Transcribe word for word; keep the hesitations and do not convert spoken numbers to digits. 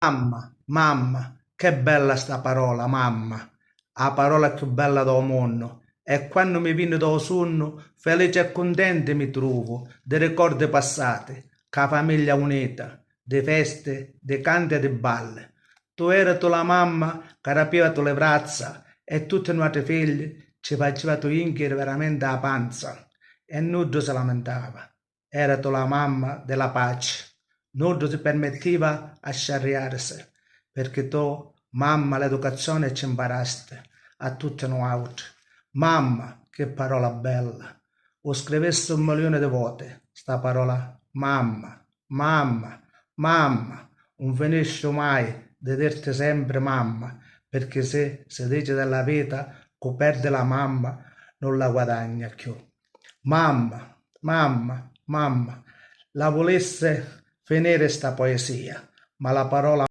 Mamma, mamma, che bella sta parola, mamma, a parola cchiù bella dô munnu, e quannu mi vini dô sunnu, felici e cuntenti mi truvu, di ricordi passati, câ famiglia unita, di festi, di canti e di balli. Tu eratu la mamma ca rapivatu li vrazza e tutti nuatri figli ci facivatu jinchiri veramenti a panza e nuddu si lamintava. Eratu la mamma di la paci, nuddu si permittiva a sciarriarisi, pirchì tu, mamma, l'educazioni ci mparasti a tutti nuautri. Mamma, chi parola bella! U scrivissi un miliuni di voti, sta parola mamma, mamma, mamma, un finisciu mai di dirti sempri mamma, pirchì si si dici della vita cu perdi la mamma nun la guadagna cchiù. Mamma, mamma, mamma, la vulissi finiri sta poesia, ma la parola